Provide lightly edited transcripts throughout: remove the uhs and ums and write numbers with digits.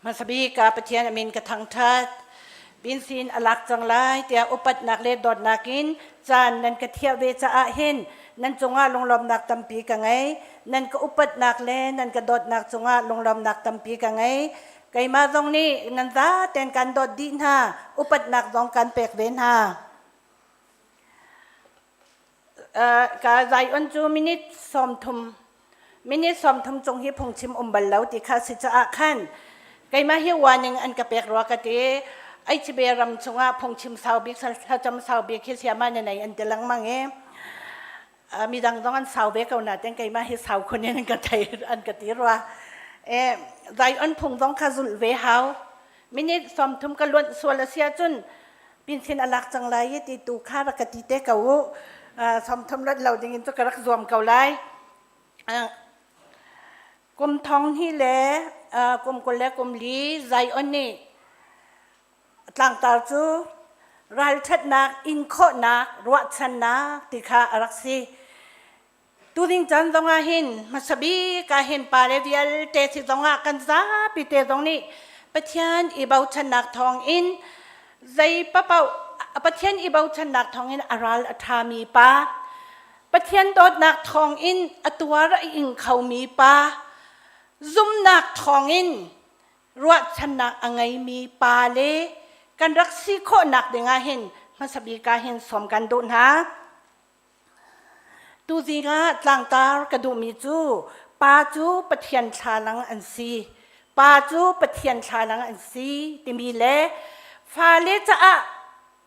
Hmasabik ah Pathian a min ka thangṭhat. Pinsin a lak cang lai tiah upatnak le dawtnak in caan nan ka thiah ve caah hin nan cungah lunglawmhnak tampi ka ngei. Nan ka upatnak le nan ka dawtnak cungah lunglawmhnak tampi ka ngei. Keimah zong nih nan zaten kan dawt dih hna, upatnak zong kan pek ve hna. Ka Zion cu minute 30, minute 30 cung hi phungchim um bal lo ti kha si caah khan keimah hi warning an ka pek rua ka ti. Ai chibe ram chungah phungchim sau bik, thlacam sau bik hi siama na nei an ti lengmang i midang zong an sau ve ko na ten keimah hi sau khun in an ka thei an ka ti rua. E Zion phung zong kha zulh ve hau. Minute 30 ka luanh sual a si ahcun pinsin a lak cang lai i ti tu kha rak ka ti te ko u. 30 rat lo ding in cu ka rak zuam ko lai. Kum thong hi le kum 20 le kum li Zion nih tlangtar cu ralṭhatnak in khawhnak ruahchannak ti kha a rak si. Tuding caan zongah hin hmasa bik ah hin pale vialte si zongah kan zapi te zong nih Pathian i bochannak thawngin zei papaoh Pathian i bochannak thawngin a ral a ṭhami pa, Pathian dawtnak thawngin a tuar a ing khomi pa, zumnak thawngin ruahchannak a ngeimi pa le kan rak si khawhnak dingah hin hmasa bik ah hin sawm kan duh hna. Tuzing ah tlangtar ka duhmi cu pa cu Pathian thlalang an si. Pa cu Pathian thlalang an si timi le fale caah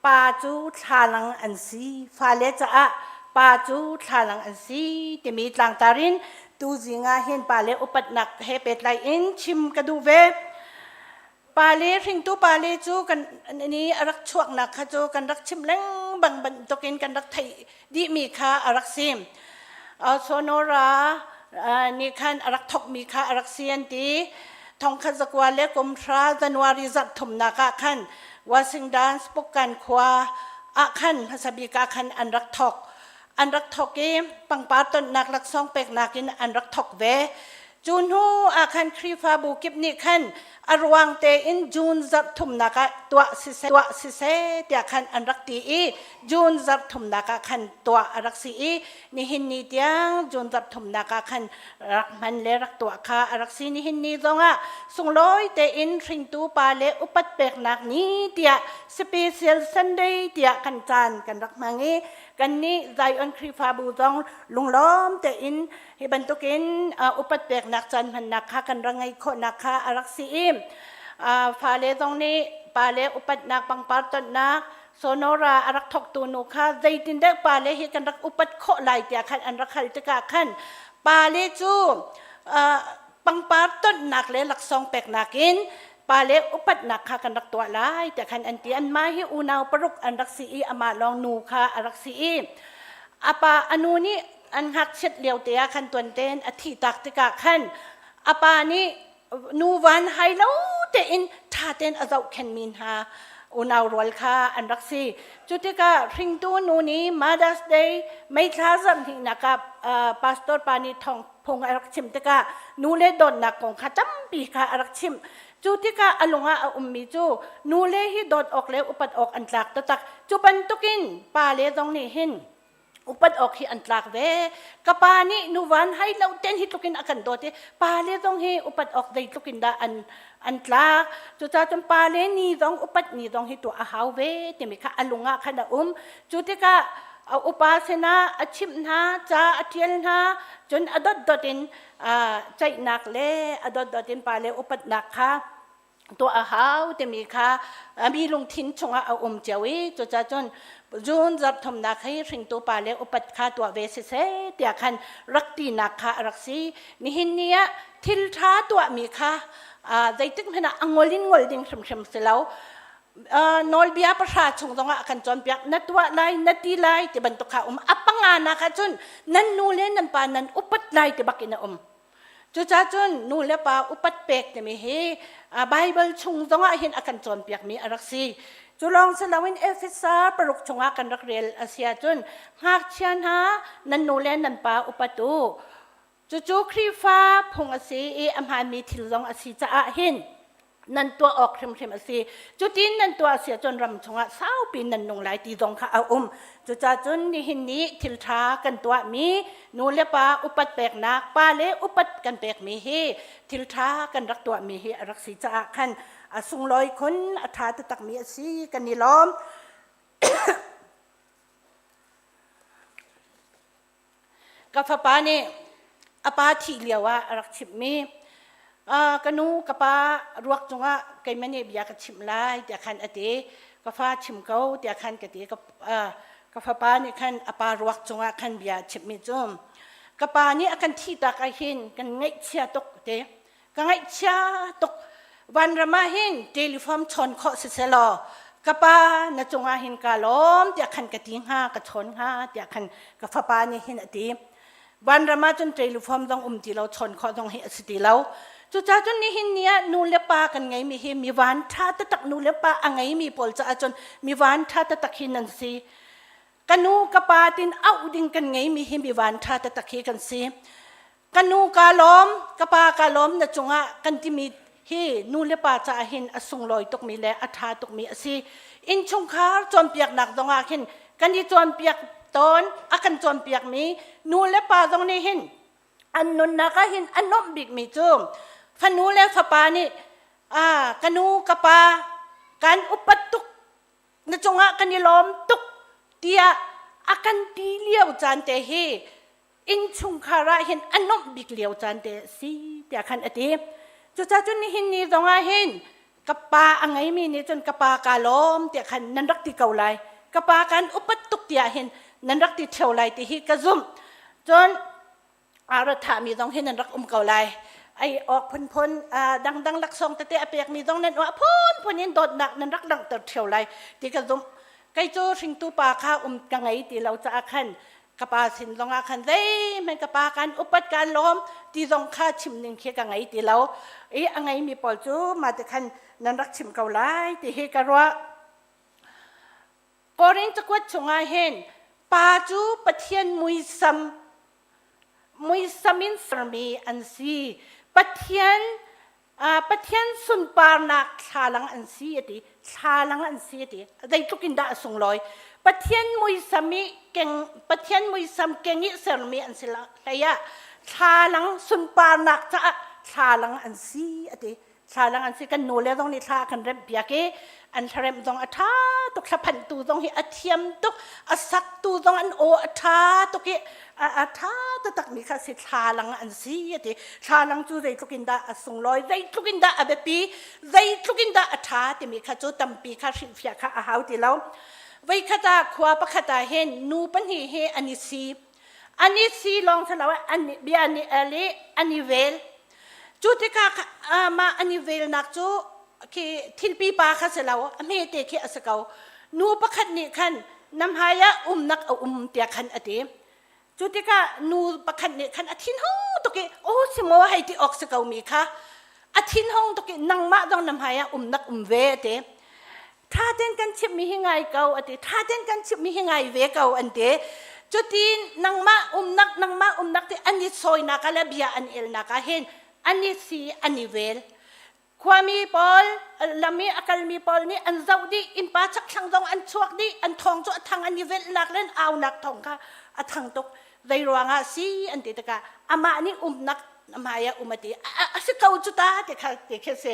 pa cu thlalang an si. Fale caah pa cu thlalang an si timi tlangtar in tuzing ah hin pale upatnak he pehtlai in chim ka duh ve. Pale hringtu pale cu kan ni a rak chuaknak kha cu kan rak chim lengmang bantukin kan rak theih dihmi kha a rak si. Sonora nih khan a rak thokmi kha a rak si an ti. Thongkhat zakua le kum hra January zarh thumnak ah khan Washington Spokane khua ah khan hmasa bik ah khan an rak thok. An rak thok i pangpar tonnak laksawng peknak in an rak thok ve. Cu hnu ah khan Khrihfabu kip nih khan a ruang tein June zarh thumnak ah tuah siseh, tuah siseh tiah khan an rak ti i June zarh thumnak ah khan tuah a rak si i nihin ni tiang June zarh thumnak ah khan rak hman le rak tuah kha a rak si. Nihin ni zongah sunglawi tein hringtu pa le upat peknak ni tiah Special Sunday tiah kan caan kan rak hmang i kannih Zion Khrihfabu zong lunglawm tein Hi bantukin upat peknak caan hmannak kha kan rak ngeih khawhnak kha a rak si i fale zong nih pale upatnak pangpar tonnak Sonora a rak thawktu nu kha zeitindah pale hi kan rak upat khawh lai tiah khan an rak hal tikah khan pale cu pangpar tonnak le laksawng peknak in pale upatnak kha kan rak tuah lai tiah khan an ti. Anmah hi unau paruk an rak si i amah lawng nu kha a rak si i apa a nu nih an ngakchiat lio te ah khan tuanten a thih tak tikah khan a pa nih nu van hai lo tein ṭha tein a zohkhenmi hna unau rual kha an rak si. Cu tikah hringtu nu nih Mother's Day May thla zarhhnihnak ah pastor pa nih thawng phung a rak chim tikah nu le dawtnak kong kha tampi kha a rak chimh. Cu tikah a lung ah a ummi cu nu le hi dawt awk le upat awk an tlak taktak. Cu bantukin pa le zong nih hin upat awk hi an tlak ve. Ka pa nih nuvan hai lo ten hi tlukin a kan dawt i pa le zong hi upat awk zei tlukin dah an tlak. Cucaah cun pa le ni zong upat ni zong hi tuah a hau ve timi kha a lung ah khan a um. Cu tikah a upa sinah a chimh hna, ca a ṭial hna, cun a dotdot in ceihnak le a dotdot in pa le upatnak kha tuah a hau timi kha mi lungthin chungah a um cio i cucaah cun June zarh thumnak hi hringtu pa le upat kha tuah ve siseh tiah khan rak tinak kha a rak si. Nihin ni ah thil ṭha tuahmi kha zeitik hmanh ah a ngol in ngol ding hrimhrim si lo. Nawlbia pahra chung zongah a kan cawnpiak, na tuah lai, na ti lai ti bantuk kha um. A panga nak ah cun nan nu le nan pa nan upat lai ti bak in a um. Cucaah cun nu le pa upat pek timi hi Baibal chung zongah hin a kan cawnpiakmi a rak si. Cu lawng si loin Efesa paruk chungah kan rak rel a si ahcun ngakchia hna nan nu le nan pa upat u. Cucu Khrihfa phung a si i a hmaanmi thil zong a si caah hin. Nan tuah awk hrimhrim a si. Cutin nan tuah si ahcun ram chungah saupi nan nung lai ti zong kha a um. Cucacun nihin ni thil ṭha kan tuahmi nu le pa upat peknak, pa le upat kan pekmi hi thil ṭha kan rak tuahmi hi a rak si caah khan a sunglawi khun, a ṭha taktakmi a si kan i lawm. Ka fapa nih a pa thih lio ah a rak chimhmi ka nu ka pa ruak cungah keimah nih bia ka chimh lai tiah khan a ti. Ka fa chim ko tiah khan ka ti. Ka fapa nih khan a pa ruak cungah khan bia a chimhmi cu ka pa nih a kan thihtak ah hin kan ngaihchia tuk ti. Ka ngaihchia tuk. Vanram ah hin telephone chawn khawh siselaw ka pa na cungah hin ka lawm tiah khan ka ti hnga ka chawn hnga tiah khan ka fapa nih hin a ti. Vanram ah cun telephone zong um ti lo chawn khawh zong hi a si ti lo. Cucaah cun nihin ni ah nu le pa kan ngeimi hi mi van ṭha taktak nu le pa a ngeimi pawl caah cun mi van ṭha taktak hi nan si. Ka nu ka pa tin auh ding kan ngeimi hi mi van ṭha taktak hi kan si. Ka nu ka lawm, ka pa ka lawm na cungah kan timi hi nu le pa caah hin a sunglawi tukmi le a ṭha tukmi a si. Innchungkhar cawnpiaknak zongah khin kan i cawnpiak tawn, a kan cawnpiakmi nu le pa zong nih hin an nunnak ah hin a nuamh bikmi cu fanu le fapa nih ka nu ka pa kan upat tuk na cungah kan i lawm tuk tiah a kan ti lio caan te hi innchungkhar ah hin a nuamh bik lio caan te a si tiah khan a ti. Cucaah cun nihin ni zong ah hin ka pa a ngeimi nih cun ka pa kaa lawm tiah khan nan rak ti ko lai. Ka pa kan upat tuk tiah hin nan rak ti ṭheo lai ti hi ka zumh. Cun aa thahmi zong hi nan rak um ko lai. Ai awk phunphun dangdang laksawng tete a pekmi zong nan uah phunphun in dawtnak nan rak langhter ṭheo lai ti ka zumh. Kei cu hringtu pa kha um ka ngei ti lo caah khan ka pa sin zongah khan zeihmanh ka pa kan upat kan lawm ti zong kha chim ning khi ka ngei ti lo i a ngeimi pawl cu mah ti khan nan rak chim ko lai ti hi ka ruah. Korin cakuat chungah hin pa cu Pathian muisam muisam in sermi an si. Pathian Pathian sunparnak thlalang an si a ti. Thlalang an si a ti. Zeitluk in dah a sunglawi. Pathian muisam i keng Pathian muisam keng i sermi an si hlei ah thlalang sunparnak caah thlalang an si a ti. Thlalang an si. Kan nu le zong nih thla kan remh piak i an thlaremh zong a ṭha tuk. Thlaphanhtu zong hi a thiam tuk. A saktu zong an aw a ṭha tuk i a ṭha taktakmi kha si thlalang an si a ti. Thlalang cu zeitluk in dah a sunglawi, zeitluk in dah a biapi, zeitluk in dah a ṭha timi kha cu tampi kha hrilhfiah kha a hau ti lo. Voikhat ah khua pakhat ah hin nu pahnih hi an i si. An i si lawng si lo an bia an i el i an i vel. Cu tikah mah an i velnak cu khi thilpi pa kha si lo, a hmete khi a si ko. Nu pakhat nih khan na hmai ah umnak a um tiah khan a ti. Cu tikah nu pakhat nih khan a thinhung tuk i aw si maw hei ti awk si ko mi kha a thinhung tuk i nangmah zong na hmai ah umnak um ve a ti. Tha ten kan chimhmi hi ngai ko a ti. Tha ten kan chimhmi hi ngai ve ko an ti. Cutin nangmah umnak nangmah umnak ti an i sawinak ah le bia an elnak ah hin an i si an i vel. Khuami pawl, lam i a kalmi pawl nih an zoh dih, innpa chakthlang zong an chuak dih, an thawng cu a thang, an i velhnak le an aunak thawng kha a thang tuk. Zei ruangah si an ti tikah amah nih umnak hmai ah um a ti. A si ko cu ta ti kha ti khi si.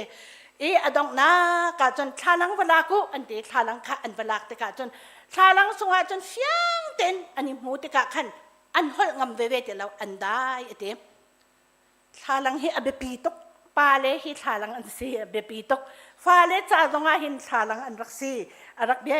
I a donghnak ah cun thlalang va lak u an ti. Thlalang kha an va lak tikah cun thlalang sungah cun fiang tein an i hmu tikah khan an holh ngam veve ti lo, an dai a ti. Thlalang hi a biapi tuk. Pale hi thlalang an si, a biapi tuk. Fale ca zongah hin thlalang an rak si. A rak bia.